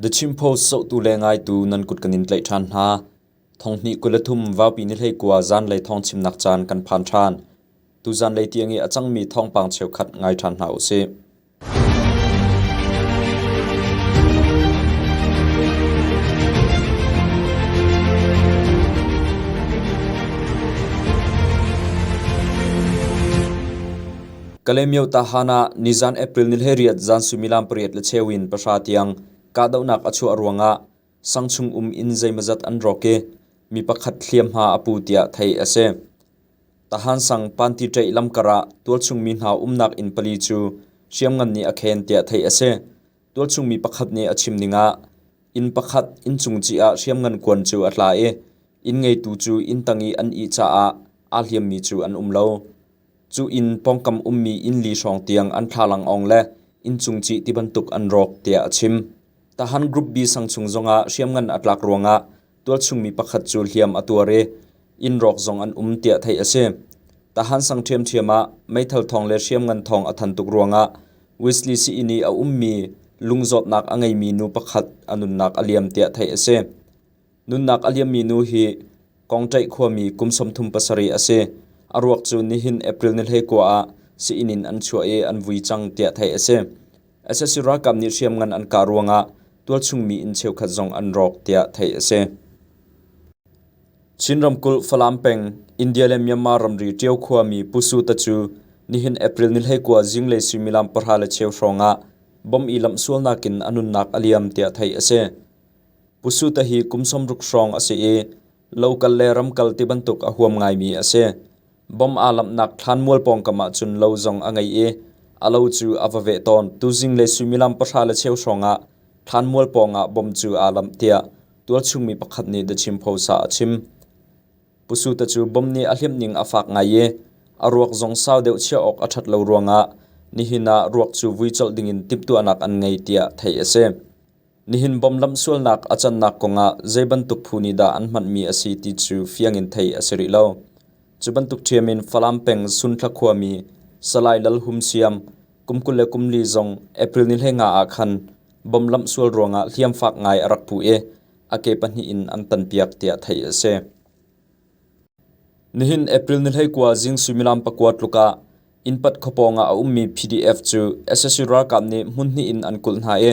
The Chin Post zohtu le ngaitu nan kut kan in tlaih ṭhan hna. Thonghnih 23 Vaupi ni 19 zanlei thawngchimnak caan kan phan ṭhan. Tu zanlei tiang i a cangmi thawngpang cheukhat ngai ṭhan hna usih. Kalaymyo Tahan ah nizan April ni 18 zan suimilam 8:15 in 9 tiang kahdohnak a chuah ruangah sangchung um inn zeimawzat an rawk i mi pakhat hliamhma a pu tiah theih a si. Tahan sang Panti ṭaih lamkar ah tualchung mi hna umnak inn pali cu hriamngan nih a khen tiah theih a si. Tualchung mi pakhat nih a chim ning ah inn pakhat inncung cih ah hriamngan kuan cu a tla i inn ngeitu cu inn tang i an ih caah aa hliammi cu an um lo. Cu inn pawngkam ummi inn li hrawng tiang an thlalangawng le inncung cih ti bantuk an rawk tiah a chim. Tahan Group B sang chung zongah hriamngan a tlak ruangah tualchung mi pakhat cu hliam a tuar i inn rawk zong an um tiah theih a si. Tahan sang ṭhiamṭhiam ah meithal thawng le hriamngan thawng a than tuk ruangah Wesley sii-inn i a ummi lungzawtnak a ngeimi nu pakhat a nunnak a liam tiah theih a si. Nunnak a liammi nu hi Kongṭaih khuami kum 37 a si. A ruak cu nihin April ni 19 ah sii-inn in an chuah i an vui cang tiah theih a si. Sac ralkap nih hriamngan an kah ruangah tualchung mi inn cheukhat zong an rawk tiah theih a si. Chin ramkulh Falam peng India le Myanmar ramri Ṭio khuami Pu Su Ta cu nihin April ni 19 zinglei suimilam 10:15 hrawng ah bomb i lamh sualnak in a nunnak a liam tiah theih a si. Pu Su Ta hi kum 60 hrawng a si i lokal le ramkal ti bantuk a huam ngaimi a si. Bomb aa lamhnak thlanmual pawngkam ah cun lo zong a ngei i a lo cu a va veh tawn. Tuzing le suimilam 10:15 hrawngah thlanmual pawngah bomb cu aa lamh tiah tualchungmi pakhat nih The Chin Post ah a chim. Pu Su Ta cu bomb nih a hliamh ning a fak ngai i a ruak zong sau deuh chiah awk a ṭhat lo ruangah nihin ah ruak cu vui colh dingin timhtuahnak an ngei tiah theih a si. Nihin bomb lamhsualnak a cannak kongah zei bantuk phu nih dah an hmanmi a si ti cu fiang in theih a si rih lo. Cu bantuk ṭhiam in Falam peng Sunthla khuami Salai Lal Hum Siam kum 24 zong April ni 15 ah khan bomb lamhsual ruangah hliam fak ngai a rak pu i a ke pahnih in an tanpiak tiah theih a si. Nihin April ni 19 zing suimilam 9 tluk ah Innpat khuapawng ah a ummi PDF cu sac ralkap nih hmunhnih in an kulh hna i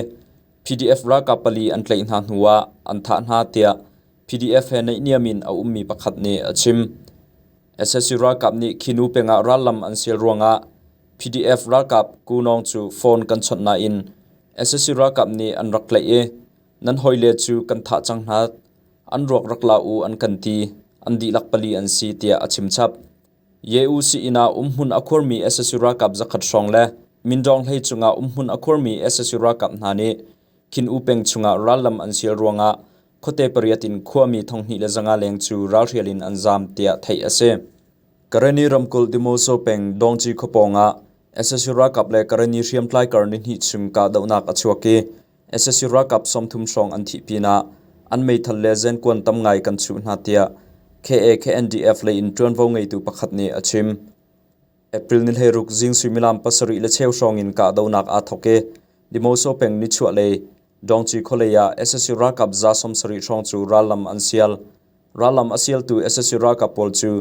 PDF ralkap pali an tlaih hna hnuah an thah hna tiah PDF he naihniam in a ummi pakhat nih a chim. Sac ralkap nih Khinu peng ah rallam an sial ruangah PDF ralkap Ku Nawng cu phone kan chawnh nain sac ralkap nih an rak tlaih i nan hawile cu kan thah cang hna, an ruak rak la u an kan ti, an dihlak pali an si tiah a chim chap. Ye-U sii-inn ah umhmun a khuarmi sac ralkap zakhat hrawng le Mindawng hlei cungah umhmun a khuarmi sac ralkap hna nih Khin-U peng chungah rallam an sial ruangah khuate pariat in khuami 2500 leng cu ralhrial in an zaam tiah theih a si. Karenni ramkulh Demoso peng Dawngci khuapawng ah sac ralkap le Karenni hriamtlai kar nihnih chung kahdohnak a chuak i sac ralkap 30 hrawng an thih pinah an meithal le zenkuan tam ngai kan chuh hna tiah KA-KNDF lei in ṭuanvo ngeitu pakhat nih a chim. April ni 16 zing suimilam 7:15 hrawng in kahdohnak aa thawk i Demoso peng nichuahlei Dawngci khualei ah sac ralkap 70 hrawng cu rallam an sial. Rallam a sialtu sac ralkap pawl cu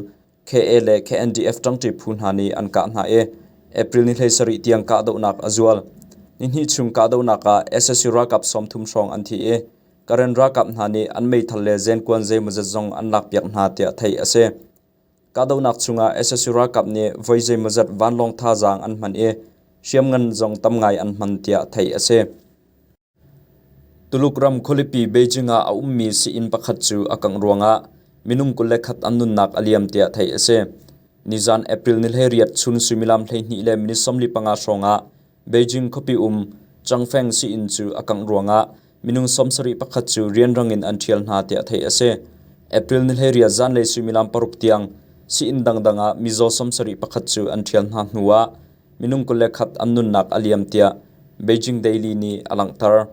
KA le KNDF ṭangṭi phu hna nih an kah hna i April ni 17 tiang kahdohnak a zual. Nihnih chung kahdohnak ah sac ralkap 30 hrawng an thi i Karen ralkap hna nih an meithal le zenkuan zeimawzat zong an lakpiak hna tiah theih a si. Kahdohnak chungah sac ralkap nih voi zeimawzat vanlawng thazaang an hman i hriamngan zong tam ngai an hman tiah theih a si. Tuluk ram khualipi Beijing ah a ummi sii-inn pakhat cu a kangh ruangah minung 21 an nunnak a liam tiah theih a si. Nizan April ni 18 chun suimilam 12:45 hrawngah Beijing khuapi um Changfeng sii-inn cu a kangh ruangah minung 71 cu rianrang in an ṭhial hna tiah theih a si. April ni 18 zanlei suimilam 6 tiang sii-inn dangdang ah mizaw 71 cu an ṭhial hna hnuah minung 21 an nunnak a liam tiah Beijing Daily nih a langhter.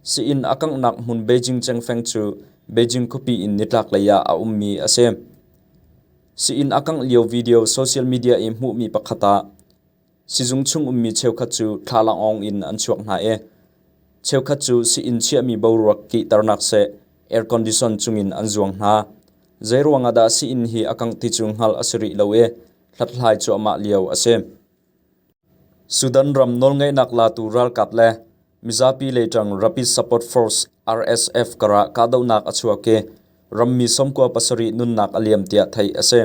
Sii-inn a kanghnak hmun Beijing Chengfeng cu Beijing khuapi in nitlaklei ah a ummi a si. Sii-inn a kangh lio video social media i hmuhmi pakhat ah sizung chung ummi cheukhat cu thlalangawng in an chuak hna i Cheukhat cu sii-inn chiahmi boruak kihternak seh air condition cungin an zuang hna. Zeiruang ah dah sii-inn hi a kangh ti cu hngalh a si rih lo i hlathlai cuahmah lio a si. Sudan ram nawlngeihnak latu ralkap le mizapi leiṭang Rapid Support Force RSF karah kahdohnak a chuak i rammi 97 nunnak a liam tiah theih a si.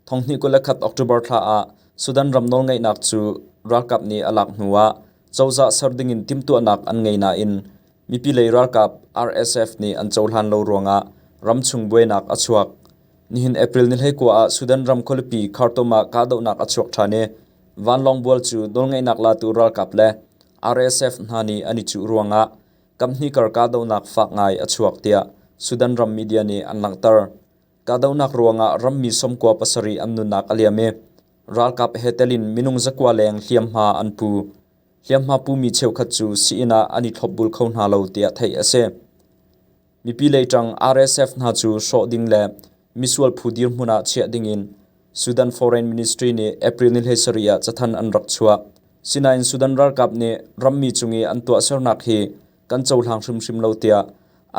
Thonghnih 21 October thla ah Sudan ram nawlngeihnak cu ralkap nih a lak hnuah cozah ser dingin timhtuahnak an ngei nain mipi lei ralkap RSF nih an cohlan lo ruangah ramchung buainak a chuak. Nihin April ni 19 ah Sudan ram khualipi Khartoum ah kahdohnak a chuak ṭhan i vanlawng bual cu nawlngeihnak latu ralkap le RSF hna nih an i cuh ruangah kaphnih kar kahdohnak fak ngai a chuak tiah Sudan ram media nih an langhter. Kahdohnak ruangah rammi 97 an nunnak a liam i ralkap he telin minung 900 leng hliamhma an pu. Hliamhma pumi cheukhat cu sii-inn ah an i thlopbul kho hna lo tiah theih a si. Mipi leiṭang RSF hna cu hrawh ding le misual phu dirhmun ah chiah dingin Sudan Foreign Ministry nih April ni 17 ah cathanh an rak chuah. Sinain Sudan ralkap nih rammi cung i an tuahsernak hi kan cohlang hrimhrim lo tiah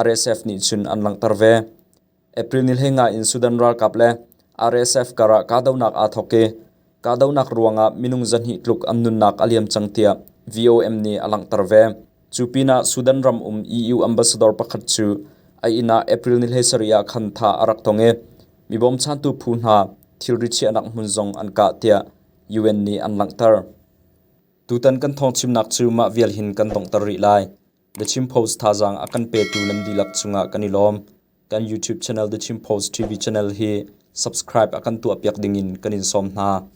RSF nih cun an langhter ve. April ni 15 in Sudan ralkap le RSF karah kahdohnak aa thawk i kahdohnak ruangah minung 200 tluk an nunnak a liam cang tiah VOM nih a langhter ve. Cu pinah Sudan ram um EU ambassador pakhat cu a inn ah April ni 17 ah khan thah a rak tong i mi bawmchantu phu hna thilri chiahnak hmun zong an kah tiah UN nih an langhter. Tutan kan thawngchimnak cu mah vial hin kan donghter rih lai. The Chin Post thazaang a kan petu nan dihlak cungah kan i lawm. Kan YouTube channel The Chin Post TV channel hi subscribe a kan tuahpiak dingin kan in sawm hna.